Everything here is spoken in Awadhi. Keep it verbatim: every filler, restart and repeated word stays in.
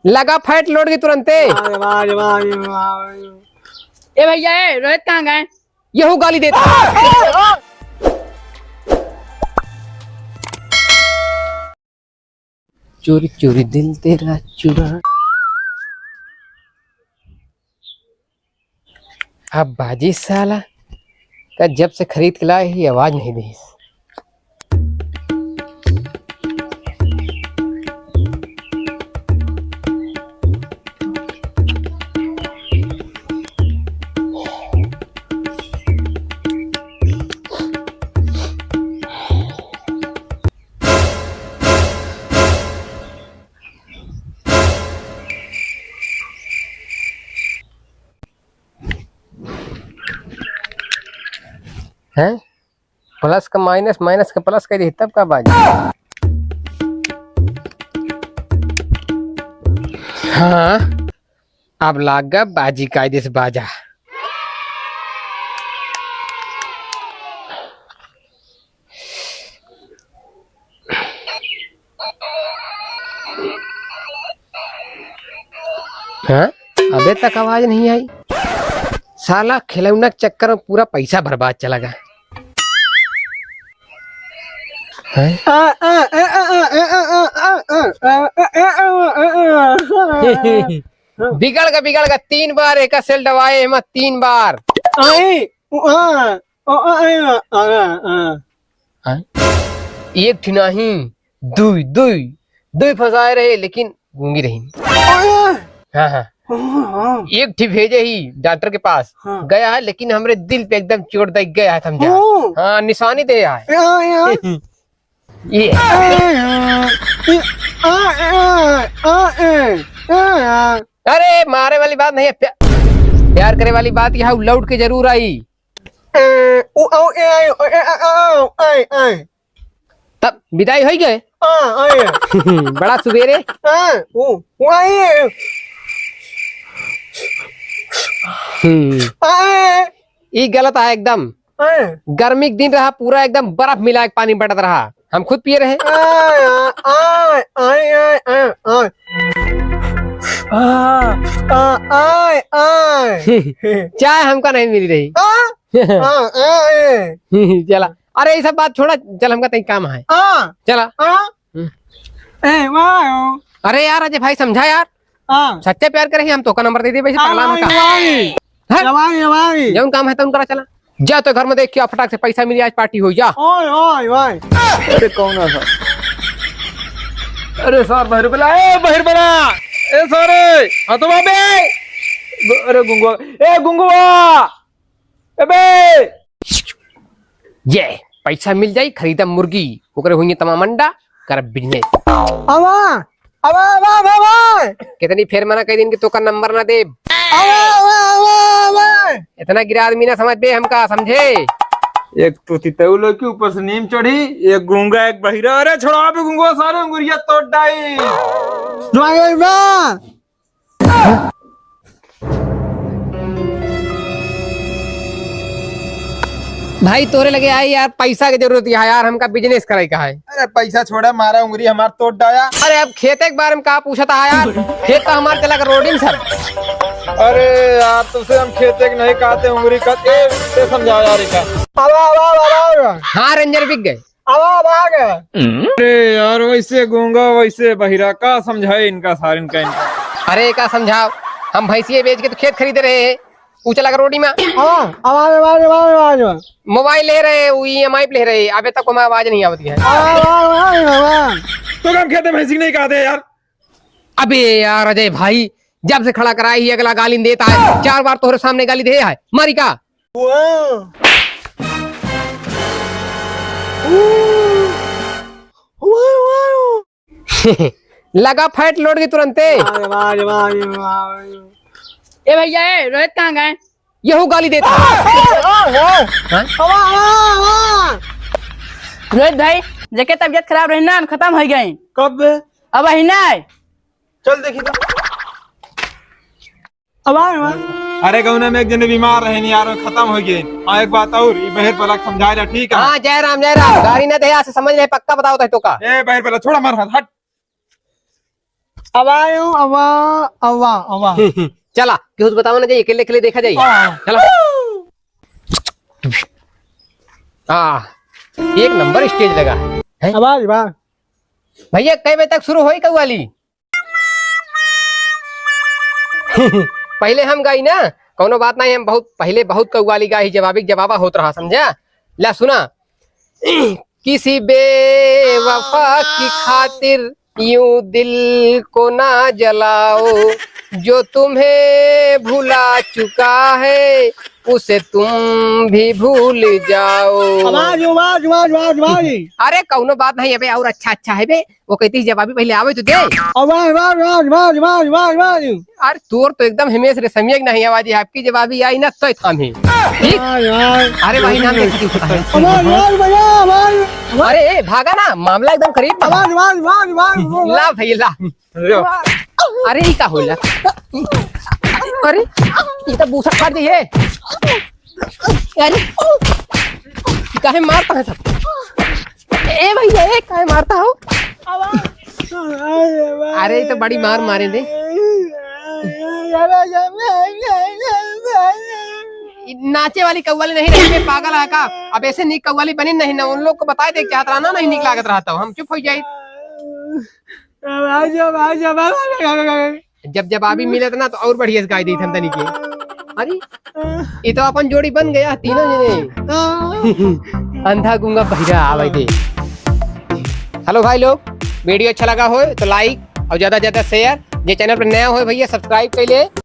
लगा फैट लोड के तुरंते। वाह, वाह, वाह, वाह। ए भैया, ए, रोहित कहाँ गए? यहू गाली देता। चोरी चोरी दिल तेरा चुरा। अब बाजी साला का, जब से खरीद के लाए ही आवाज नहीं दी। हैं? प्लस का माइनस, माइनस का प्लस कर दी, तब का बाजी? हाँ, अब लागा बाजी कायदे से बाजा। हाँ? अबे तक आवाज नहीं आई। साला खिलौना के चक्कर में पूरा पैसा बर्बाद चला गया। हैं? बिगड़ गा, बिगड़ गा, तीन बार एका सेल दबाए, एमा तीन बार। हैं? एक ठी नाहीं, दुई, दुई, दुई फंसाए रहे, लेकिन गूंगी रही। हाँ, हाँ। एक ठी भेजे ही डॉक्टर के पास, हाँ। गया है, लेकिन हमरे दिल पे एकदम चोट दे गया है, समझा? हाँ। हाँ, निशानी दे है। ये। अरे, मारे वाली बात नहीं है, प्या-, प्यार करे वाली बात यहाँ लौट के जरूर आई। तब विदाई होई गए? हाँ, आए। बड़ा सुबेरे। हाँ, वो, वो आए। हम्म। आए। ई गलत है एकदम। आए। गर्मी के दिन रहा, पूरा एकदम बर्फ मिला के पानी बटत रहा, हम खुद पिए रहे। आए, आए, आए, आए, आए। आ, आ, आए, आए। चाय हमका नहीं मिल रही। आ? हाँ, आए। चला, अरे, ये सब बात छोड़ा, चल, हमका तनी काम है। हाँ। चला। हाँ। हम्म। ए, वाह। अरे यार, अजय भाई, समझा यार। हाँ। सच्चे प्यार करे ही हम तोका नंबर दे दे, वैसे हाँ, पगला में वाह, का। वाह। हैं? वाह, वाह। जौन काम है, तौन करा, चला। जा तो घर में देख के आ, फटाक से पैसा मिली, आज पार्टी हो जा। ओए, ओए, ओए। अरे, कौन है? अरे, सार, बाहर बला, ए, बाहर बला। ए, सारे, हाँ तो बाबे। गु-, अरे, गुंगुआ, ए, गुंगुआ। अबे! ये, पैसा मिल जाई, खरीदब मुर्गी, ओकरे होइए तमाम अंडा, करब business। आवा, आवा, आवा, आवा, आवा। कितनी फेर मना कई दिन कि तोका नंबर ना देब। आवा, आवा, आवा, आवा। इतना गिरा आदमी ना समझ बे हमका, समझे? एक तो तितौलो के ऊपर से नीम चढ़ी, एक गूंगा, एक बहिरा। अरे छोड़ा बे गूंगा, सारे अंगुरिया तोड़ डाई। ड्राइवर बा। भाई, तोरे लगे आई यार, पैसा के जरूरत है यार, हमका business करे का है। अरे पैसा छोड़ा, मारा उंगरी हमार तोड़ डाया। अरे अब खेते के बारे में का पूछता है यार, खेत तो हमार चला के रोड में सब। अरे यार, तुमसे हम खेते के नहीं कहते, उंगरी का, ए, ए समझाओ यार इनका। आवा, आवा, आवा, आवा। हाँ ranger बिक गए। आवा, आवा, आवा। अरे यार, वैसे गूंगा, वैसे बहिरा, का समझाए इनका, सारिन का इनका। अरे का समझाओ, हम भैंसिए बेच के तो खेत खरीदे रहे हैं, ऊ चला के रोड में। हाँ, आवाज, आवाज, आवाज, आवाज। मोबाइल ले रहे, वो ईएमआई पे ले रहे, अबे तक हमें आवाज नहीं आवती है। आवाज, आवाज, आवाज, आवाज। तो हम खेते भैंसी नहीं कहते यार। अबे यार अजय भाई, जब से खड़ा कराई ही अगला गाली देता है, चार बार तोहरे सामने गाली दे है, मारी का? वाह। वाह, वाह। लगा फैट लोड के तुरंते। वाह, वाह, वाह, वाह। ए भैया, ए, रोहित कहाँ गए? यहू गाली देता। हाँ? रोहित भाई, जेके तबियत खराब रही ना, खतम होइ गए। कब? अब ही ना। चल देखी तो। अब आए, अब आए। अरे गौना में एक जने बीमार रहे नहीं यार, खतम होइ गए। हाँ, एक बात और, ई बहिर पलक समझाए रहा, ठीक है? हाँ, जय राम, जय राम। गारी ना दे, आज से समझ ले, पक्का बताओ तो का। ए बहिर पलक, छोड़ हमार हाथ, हट। अब आयो, अब आ, अब आ, अब आ। चला, केहू से बतावा ना जाई, अकेले अकेले देखा जाई। आ। चला। हाँ, एक नंबर stage लगा है। अब आ, अब आ। भैया, कै बजे तक शुरू होई कव्वाली? पहिले हम गाई ना, कौनो बात नहीं, हम बहुत पहिले बहुत कव्वाली गाई, जवाबी जवाबा होत रहा, समझा? ला सुना। किसी बेवफा की खातिर यूं दिल को ना जलाओ, जो तुम्हें भुला चुका है, उसे तुम भी भूल जाओ। आवाज, आवाज, आवाज, आवाज, आवाज। अरे, कौनो बात नहीं, अबे, और अच्छा, अच्छा है बे। वो कहती, "जवाबी पहिले आवे तो दे।" आवाज, आवाज, आवाज। अरे, तोर तो एकदम हिमेश रेशमिया की नहीं आवाज है, आपकी जवाबी आई ना, तो थाम है। ठीक? आवाज, आवाज। अरे, वही नाम देखती होता है। आवाज, आवाज, भैया, आवाज। अरे, ए, भागा ना, मामला एकदम करीब था। आवाज, आवाज, आवाज, आवाज। ला भैया, ला। अरे, ई का होला? अरे, ई तो बूसा फाट गई है। अरे, ई काहे मारता है सब? ए भैया, ए, काहे मारता हो? अरे, ई तो बड़ी मार मारे दे। ई नाचे वाली कव्वाली नहीं रही, बे पागल है का? अब ऐसे नीक कव्वाली बनी नहीं ना, उन लोग को बताए दे चाहत रहा ना, नहीं नीक लागत रहा तो हम चुप हो जाई। जब जब अभी मिलत ना तो और बढ़िया से गाई देत हम तनी के। अरे, ई तो अपन जोड़ी बन गया तीनों जने। अंधा गूंगा बहिरा आवे दे। Hello भाई लोग, video अच्छा लगा होय तो like और ज्यादा ज्यादा share। जे channel पर नया होय भैया subscribe कर ले।